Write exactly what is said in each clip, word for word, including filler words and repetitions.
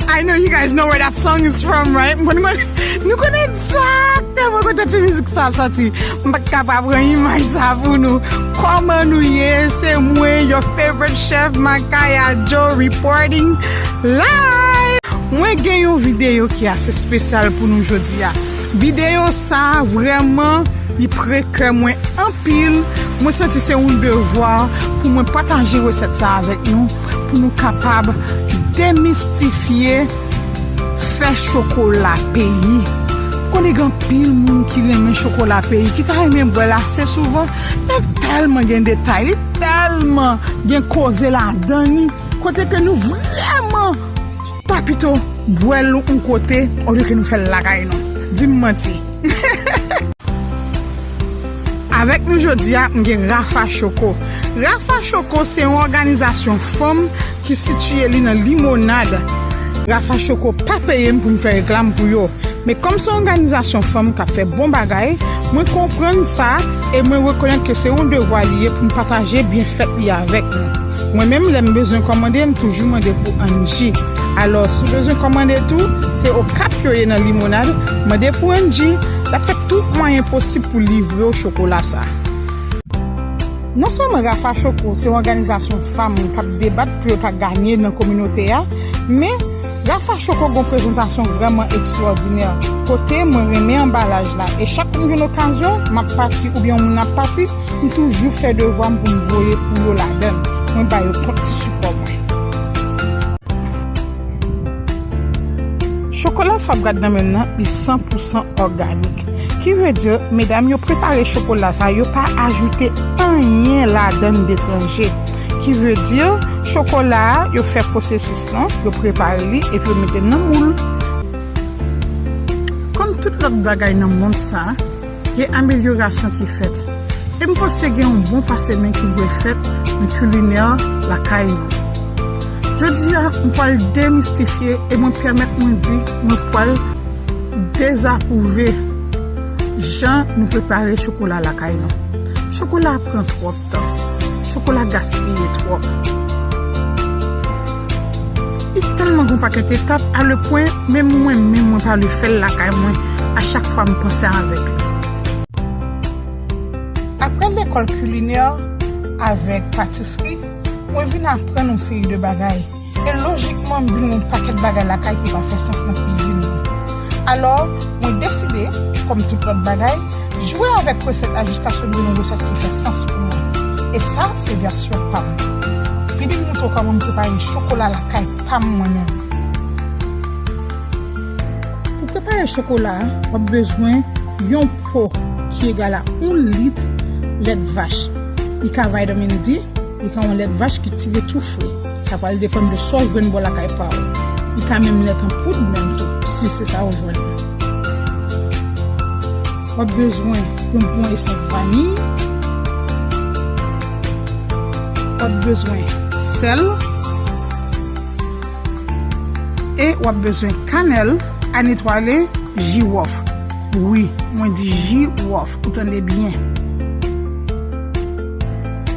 I know you guys know where that song is from, right? Mwen, mwen, nou konnen egzakteman kote ti mizik sa soti. M pa t ka pa pran imaj sa pou nou. Kòman nou ye? Se mwen, your favorite chef, Makaya Joe, reporting live. Mwen gen yon videyo ki ase espesyal pou nou jodi a. Videyo sa a vrèman li pre kè mwen anpil. Mwen santi se yon devwa pou mwen pataje resèt sa avèk nou, pou nou kapab demistifye fè chokola peyi. Konnen gen anpil moun ki renmen chokola peyi, ki ta renmen bwè l ase souvan, men tèlman gen detay, li tèlman gen koze ladan li, kote ke nou vrèman ta pito bwè l yon kote olye ke nou fè l lakay nou. Di m manti. Avèk nou jodi a, m gen Rafa Choco. Rafa Choco se yon òganizasyon fanm ki sitiye li nan Limonad. Rafa Choco pa peye m pou m fè reklam pou yo. Men kòm se yon òganizasyon fanm k ap fè bon bagay, mwen konprann sa e mwen rekonèt ke se yon devwa li ye pou m pataje byenfèt li avèk nou. Mwen menm, lè m bezwen kòmande, m toujou mande pou Angie. Alò, si w bezwen kòmande tou, se Okap yo ye nan Limonad, mande pou Angie, l ap fè tout mwayen posib pou livre w chokola sa. Non sèlman Rafa Choco se yon òganizasyon fanm k ap debat pou yo ta ganye nan kominote a, men Rafa Choco gon prezantasyon vrèman ekstwòdinè, kote mwen renmen anbalaj la, e chak kou m jwenn okazyon, m ap pati oubyen yon moun ap pati, m toujou fè devwa m pou m voye pou yo ladan l. Mwen ba yo kont ti sipò mwen. Chokola sa w ap gad nan men m nan, li san pou san òganik. Ki vle di, medam yo prepare chokola sa, yo pa ajoute anyen ladan l detranje. Ki vle di, chokola a, yo fè pwosesis lan, yo prepare li, epi yo mete l nan moul. Kòm tout lòt bagay nan mond sa, gen amelyorasyon ki fèt. E m panse gen yon bon pase men ki dwe fèt nan kilinè lakay nou. Jodi a, m pral demistifye e mwen pèmèt mwen di, mwen pral dezapwouve jan nou prepare chokola lakay nou. Chokola pran twòp tan. Chokola gaspiye twòp. Li tèlman gon pakèt etap, a le pwen, menm mwen menm, mwen pa vle fè l lakay mwen, a chak fwa m panse avèk li. Apre lekòl kilinè avèk patisri, mwen vin aprann yon seri de bagay. E lojikman, m vin yon pakèt bagay lakay ki pa fè sans nan kwizin mwen. Alò, mwen deside, kòm tout lòt bagay, jwe avèk resèt ajistasyon de yon resèt ki fè sans pou mwen. E sa, se vèsyon pa m. Vini m montre w kòman m prepare chokola lakay pa m mwen menm. Pou prepare chokola a, w ap bezwen yon po ki egal a yon lit lèt vach. Li ka vitamin D, li ka yon lèt vach ki tire tou fre. Sa pral depann de sa w jwenn bò lakay pa w. Li ka menm lèt an poud menm tou, si se sa w jwenn. W ap bezwen yon bon esans vaniy. W ap bezwen sèl. E w ap bezwen kanèl a netwaye, jiwòf. Wi, mwen di jiwòf, ou tande byen.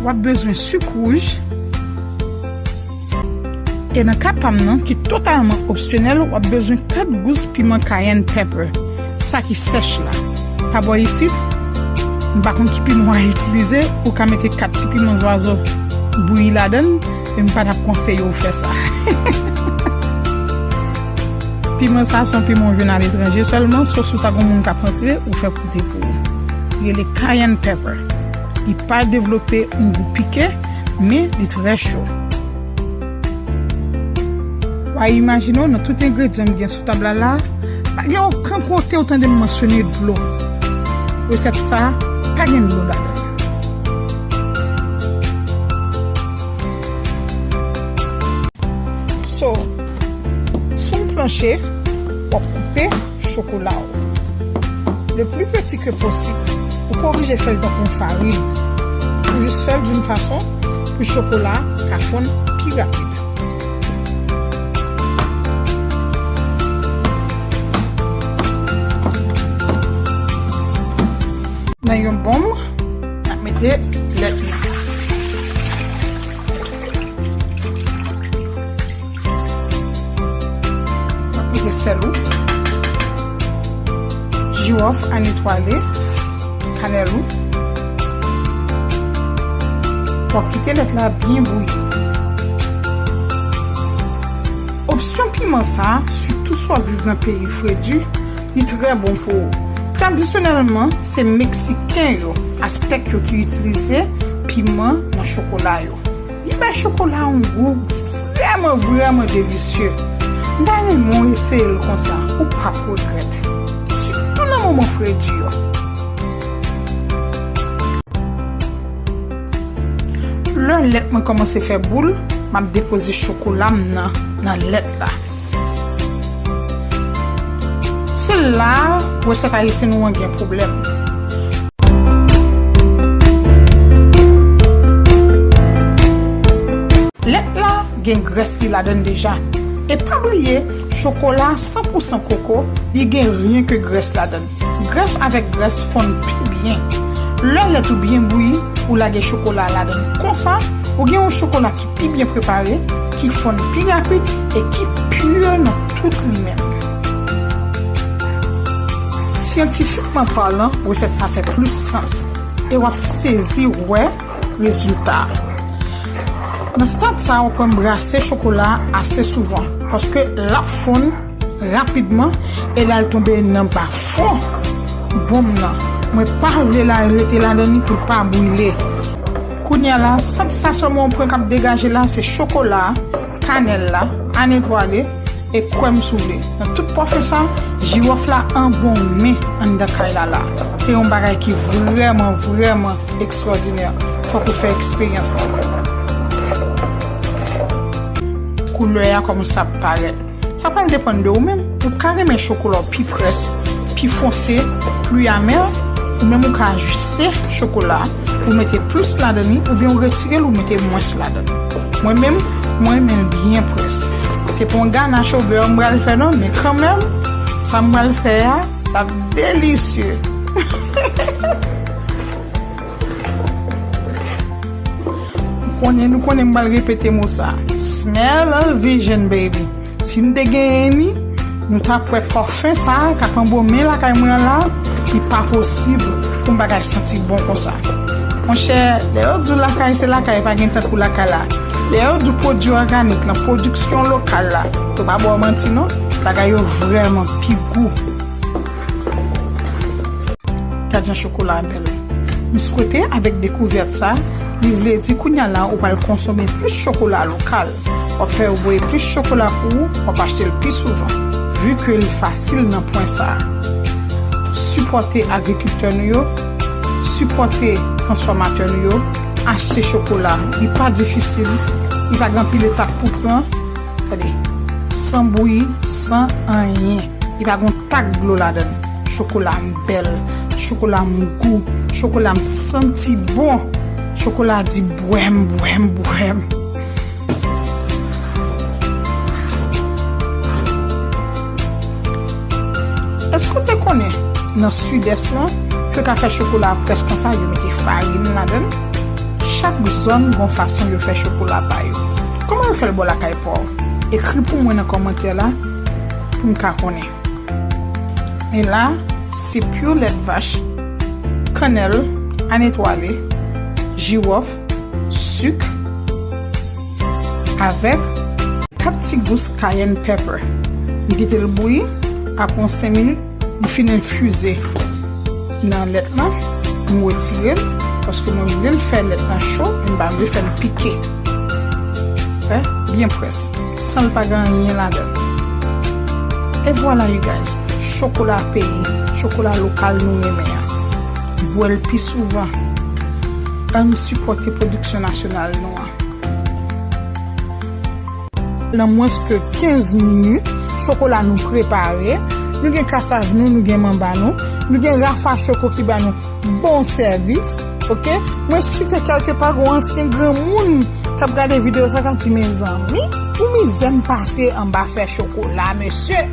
W ap bezwen sik wouj. E nan ka pa m nan, ki totalman opsyonèl, w ap bezwen kat gous piman cayenne pepper, sa ki sèch la. Pa bò isit, m pa konn ki piman w a itilize, ou ka mete kat ti piman zwazo bouyi ladan l, men m pa t ap konseye w fè sa. Piman sa se yon piman w jwenn aletranje sèlman, sof si w ta gon moun k ap rantre, ou fè koute pou ou. Li rele cayenne pepper. Li pa devlope yon gou pike, men li trè cho. W a imajine w nan tout engredyan m gen sou tab la la, pa gen okenn kote w tande m mansyone dlo. Resèt sa pa gen dlo ladan l. So, sou yon planche, w ap koupe chokola w. Le plus petit que possible. Ou pa oblije fè l tankou yon farin. Ou jis fè l d'une façon pou chokola ka fonn pi rapid. Nan yon bòm, Se lèt mwen. W ap mete sèl ou, jiwòf a netwale, kanèl ou. W ap kite lèt la byen bouyi. Opsyon piman sa, sitou si w ap viv nan peyi fredi, li trè bon pou ou. Tradisyonèlman, se Meksiken yo, Aztèk yo ki itilize piman nan chokola yo. Li bay chokola a yon gou vrèman, vrèman delisye. M ta renmen w eseye l konsa, ou p ap regrèt. Sitou nan moman fredi yo. Lè lèt mwen kòmanse fè boul, m ap depoze chokola m nan, nan lèt la. Se la resèt ayisyen nou an gen pwoblèm. Lèt la gen grès li ladan l deja. E pa bliye, chokola san pou san koko, li gen ryen ke grès ladan l. Grès avèk grès fonn pi byen. Lè lèt ou byen bouyi, ou lage chokola a ladan l. Konsa, ou gen yon chokola ki pi byen prepare, ki fonn pi rapid e ki pi nan tout li menm. Syantifikman palan, resèt sa fè plis sans e w ap sezi wè rezilta a. Nan stad sa a, w ap wè m brase chokola a ase souvan, paske l ap fonn rapidman e l al tonbe nan ba fon bonm nan. Mwen pa vle l al rete ladan li pou l pa brile. Kounye a la, sant sa sèlman w pran k ap degaje la, se chokola a, kanèl la, a netwale, e kwè m si w vle. Nan tout pòfè sa, jiwòf la an bon men anndan kay la la. Se yon bagay ki vrèman, vrèman ekstwòdinè. Fòk ou fè eksperyans la. Koulè a kòmanse ap parèt. Sa pral depann de ou menm. Ou ka renmen chokola w pi près, pi fonse, pli amè, ou menm ou ka ajiste chokola a, ou mete plis ladan li, oubyen ou retire l, ou mete mwens ladan li. Mwen menm, mwen renmen l byen près. Se pa yon ganach o bè m pral fè non, men kanmenm, sa m pral fè a, l ap delisye. Nou konnen, nou konnen m pral repete mo sa. Smell a vision, baby. Si n te genyen li, nou t ap wè pòfen sa a k ap anbomen lakay mwen an la, li pa posib pou yon bagay santi bon konsa. Monchè, lè yo di w lakay se lakay, pa gen tankou lakay la. Lè yo di w pwodui òganik lan, pwodiksyon lokal la, yo pa ba w manti non, bagay yo vrèman pi gou. Gad jan chokola a bèl. M swete avèk dekouvèt sa, li vle di kounye a la ou pral konsome plis chokola lokal. W ap fè yo voye plis chokola pou ou, w ap achte l pi souvan, vi ke li fasil nan pwen sa a. Sipòte agrikiltè nou yo, sipòte transfòmatè nou yo, achte chokola. Li pa difisil, li pa gen anpil etap pou pran. Gade, san bouyi, san anyen. Li pa gon tak dlo ladan l. Chokola m bèl, chokola m gou, chokola m santi bon. Chokola di bwè m, bwè m, bwè m. Èske w te konnen nan Sidès lan, yo ka fè chokola près konsa, yo mete farin ladan l? Chak zòn gon fason yo fè chokola pa yo. Kòman yo fè l bò lakay pa w? Ekri pou mwen nan kòmantè la pou m ka konnen. Men la, se pure lèt vach, kannèl, a netwale, jiwòf, sik, avèk kat ti gous cayenne pepper. M kite l bouyi, apre yon senk minit, li fin enfize nan lèt lan, m retire l, paske mwen vle l fè lèt lan cho, e m pa vle fè l pike. Wè, byen près, san l pa gen anyen ladan l. E vwala, you guys, chokola peyi, chokola lokal nou renmen an. Bwè l pi souvan. Ann sipòte pwodiksyon nasyonal nou an. Nan mwens ke kenz minit, chokola nou prepare. Nou gen kasav nou, nou gen manba nou, nou gen Rafa Choco ki ba nou bon sèvis, oke? Mwen si ke kèlkepa gon ansyen granmoun k ap gade videyo sa k ap di, mezanmi, pou mizè m pase anba fè chokola, mesye.